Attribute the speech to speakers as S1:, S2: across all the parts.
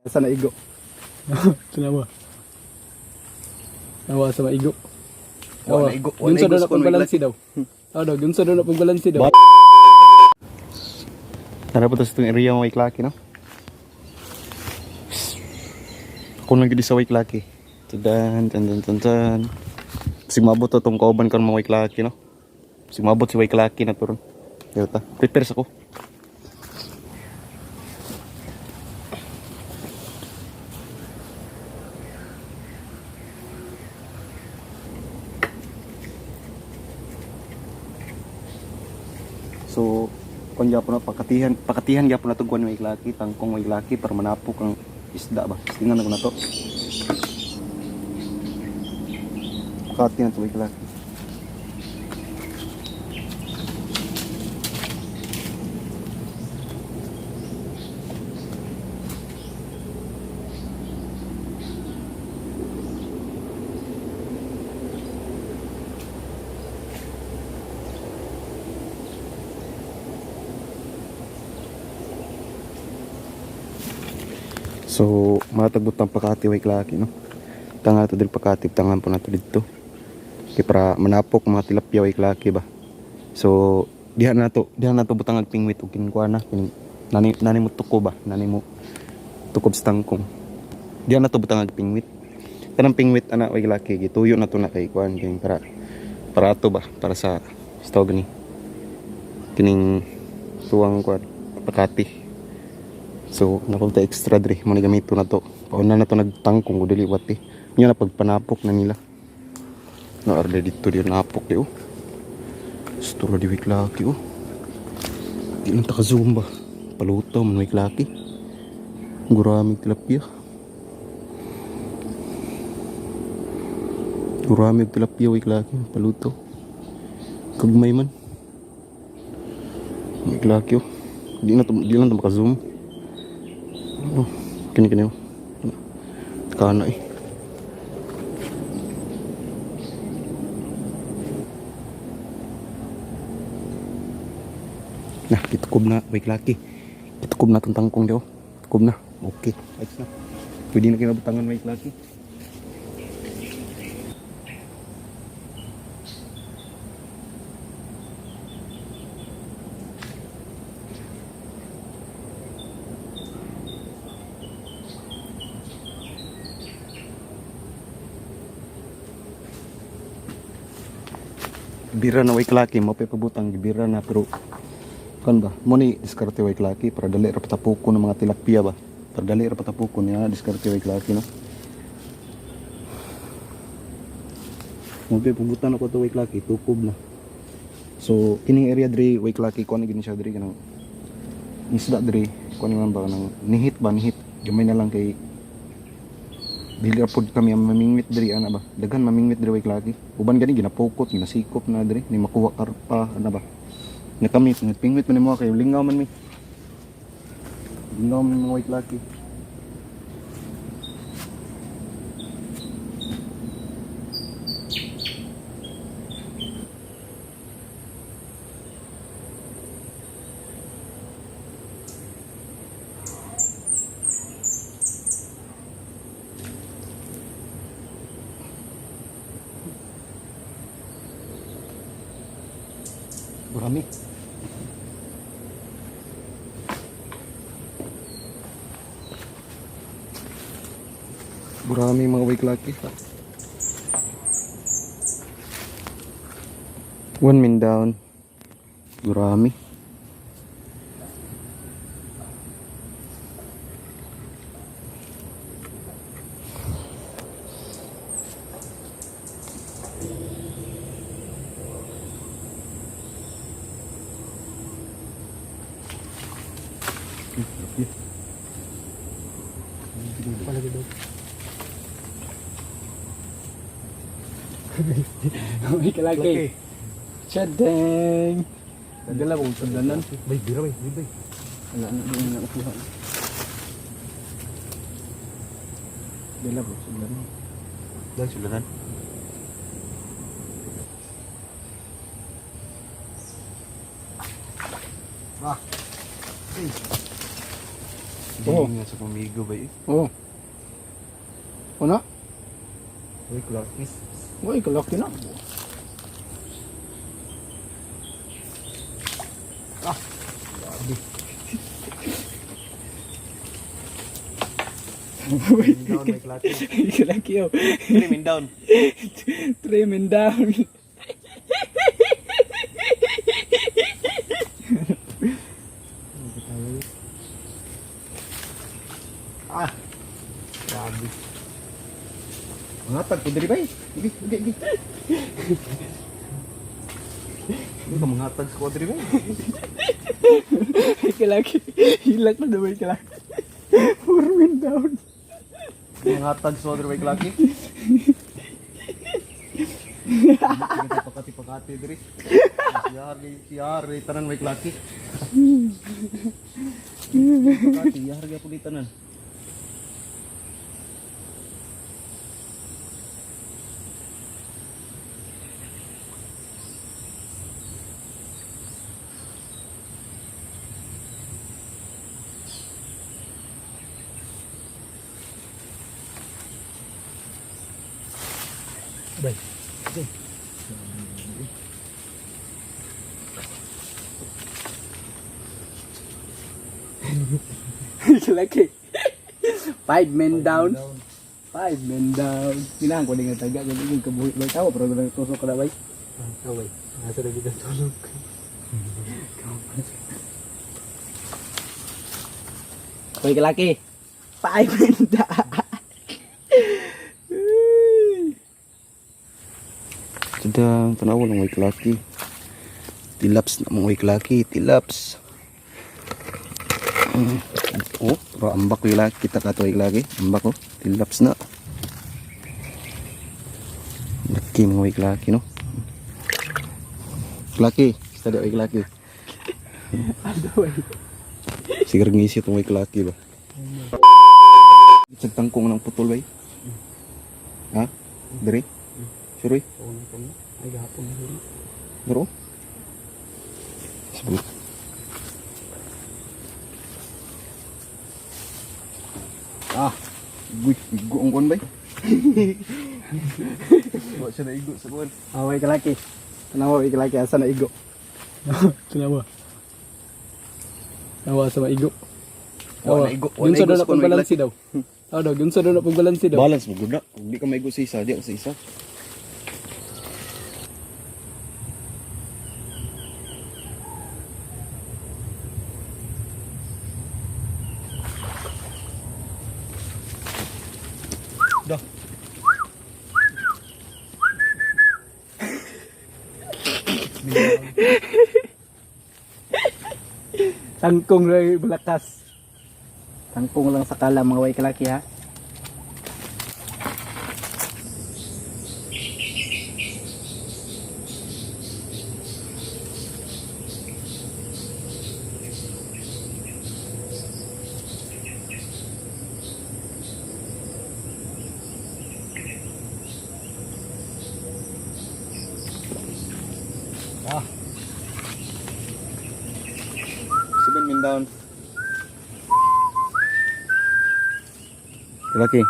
S1: Sa naigo. Tinawa. Nawa sa maigo.
S2: Wa na igo, wa na
S1: Yun sa
S2: igo
S1: daw
S2: sa
S1: na pagbalansi daw. Oh, daw, yun sa daw na pagbalansi daw.
S2: Tara po sa itong area mga iklaki, no? Ako lang gid sa Waiklaki. Tadan, tan tan tan tan. Sig maabot to tong kauban karon mga Waiklaki, no? Sig maabot si Waiklaki na turon. Yo ta. Prepare sa ko. So, kon gyapon na pakatihan, pakatihan gyapon na tong kuan Waiklaki, tangkong Waiklaki para manapok ang isda ba. Tingnan na ko na to. Pakati na to Waiklaki. So, matagbot ang pakati way klaki, no? Tanga to diri pakati, tangan po nato didto. Kay para manapok mga tilapia way klaki ba. So, diha na to butang ag pingwit og kinkuha na kining nani nani mo tuko ba, nani mo tukob sa tangkong. Diha na to butang ag pingwit. Kanang pingwit ana way klaki gituyo na to na kay kuan kining para para ato ba, para sa sa tawag ni kining tuwang kuan pakati. So, napunta extra dre, mo ni gamito na to. Pauna na to nagtangkong ko dili wati. Nya na pagpanapok na nila. Na arde dito di napok di oh. Sturo di wiklaki oh. Di lang ta ka-zoom ba. Paluto man wiklaki. Gurami tilapia. Gurami og tilapia wiklaki paluto. Kagmay man. Wiklaki oh. Di na to, di lang ta maka-zoom. Oh, kini kini. Oh. Kana eh. Nah, kitukob na, wait laki. Kitukob na tong tangkong daw. Tukob na. Okay, ayos na. Pwede na kinabutangan, wait laki. Bira na way klaki, mo pa pabutang bira na pero kan ba mo ni diskarte way klaki para dali ra patapoko ng mga tilapia ba. Para dali ra patapoko niya diskarte way klaki no. Mo pa pabutan ako to way klaki, tukob na. So kining area diri way klaki kuan gini siya diri kanang isda diri kuan man ba kanang nihit ba nihit gamay na lang kay dili ra pod kami ang mamingwit diri ana ba daghan mamingwit diri way klaki uban gani ginapukot ginasikop na diri ni makuha karpa ana ba na kami pingwit man nimo kay lingaw man mi lingaw man mga way klaki. Marami. Marami mga way klaki. One min down. Gurami.
S1: Palagi daw. May kalaki. Chadeng. Dala ko sundanan.
S2: Bay, bira bay, bay.
S1: Wala na din na nakuha. Dala ko sundanan.
S2: Dahil sila nan.
S1: Ah. Oo.
S2: Nga sa pamigo ba eh?
S1: Oo. Ano?
S2: Uy, klaki.
S1: Uy, kalaki na.
S2: Ah, grabe. Down, may klaki.
S1: Kalaki oh.
S2: 3 min down.
S1: 3 men down.
S2: Ah, grabe. Mga tag ko diri bay. Igi, igi, igi. Hindi ka mga tag ko diri bay.
S1: Kalaki. Hilak na daw kalaki. 4 men down.
S2: Mga tag sa diri bay klaki. Pakati pakati diri. Siyar siyar tanan may klaki. Pakati yar gyapon di tanan.
S1: Bay. Kalaki. 5 men down. 5 men down. Kailangan ko din nga taga. Ganun yung kabuhi. Bay, tawa. Pero ganun tusok ka na, bay.
S3: Ah, bay. Nasa lagi kang tulog.
S1: Uy, kalaki. 5 men down.
S2: Sedang tanawa lang may klaki. Tilaps na mong may klaki, tilaps. Oh, pero ambak ko yung laki. Kita ka to yung laki. Ambak ko. Tilaps na. Laki mga may klaki, no? Klaki. Study may klaki.
S1: Ano, bay?
S2: Sigar ngisi itong may klaki ba? Sa tangkong ng putol bay? Ha? Dere? Suroy?
S1: Ay, gahapon na rin.
S2: Bro? Sebut. Ah, igo, igo ang kuwan bay. Wa siya na igo sa kuwan.
S1: Away kalaki. Tanawa way kalaki asa na igo. Tanawa. Tanawa sa maigo.
S2: Wa na igo, wa na
S1: Gunsa
S2: igo
S1: daw
S2: sa
S1: na
S2: kuwan, way
S1: pagbalansi daw. Tao daw, gunsa daw na pagbalansi daw.
S2: Balance mo gud na. Kung di ka maigo sa isa, di ako sa isa. Dah.
S1: Tangkong lang balakas. Tangkong lang sa kala mga way kalaki ha.
S2: Ah. 7 min down. Laki.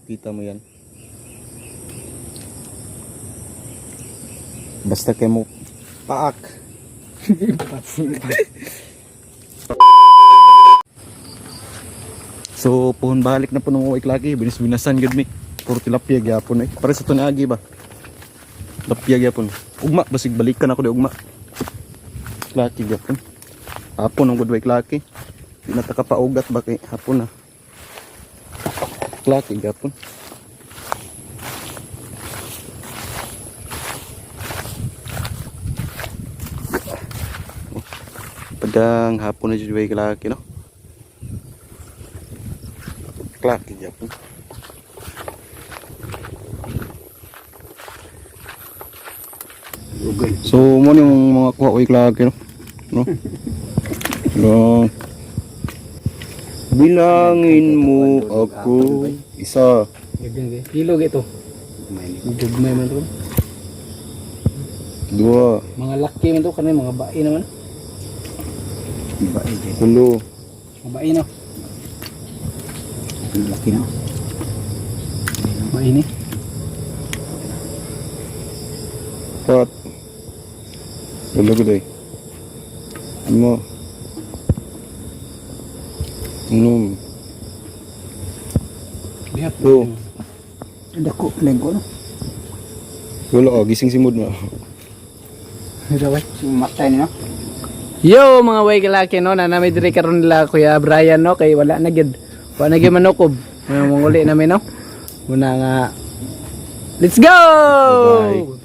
S2: Kita mo yan. Basta kayo mo paak. So, puhon balik na po nung uwi lagi. Binis-binasan gud mi. Puro tilapia gyapon eh. Pare sa tunagi ba? Tilapia gyapon. Ugma basig balikan ako di ugma. Laki gyapon. Hapon ang good way laki. Di na ta kapaugat ba kay hapon na. Laki gyapon. Padang hapon na jud way laki no. Laki gyapon. So mo ni yung mga kuha ko iklaki no. No. No. Bilangin mo ako isa.
S1: Gagawin kay. Kilo ito. Gagmay man to.
S2: Dua.
S1: Mga laki man to kanay mga bae naman. Diba eh.
S2: Tulo.
S1: Mabain no.
S3: Laki na.
S1: Mabain eh.
S2: Pat. Tulo gud eh. Mo. Unom.
S1: Diha.
S2: Two.
S3: Dako, lengko no.
S2: Wala oh, gising si Mood na.
S3: Matay ni no.
S1: Yo mga way kalaki no, na nami diri karon nila Kuya Brian no, kay wala na gyud. Wala na gyud manukob. Mga manguli namin no. Muna nga. Let's go!
S2: Bye.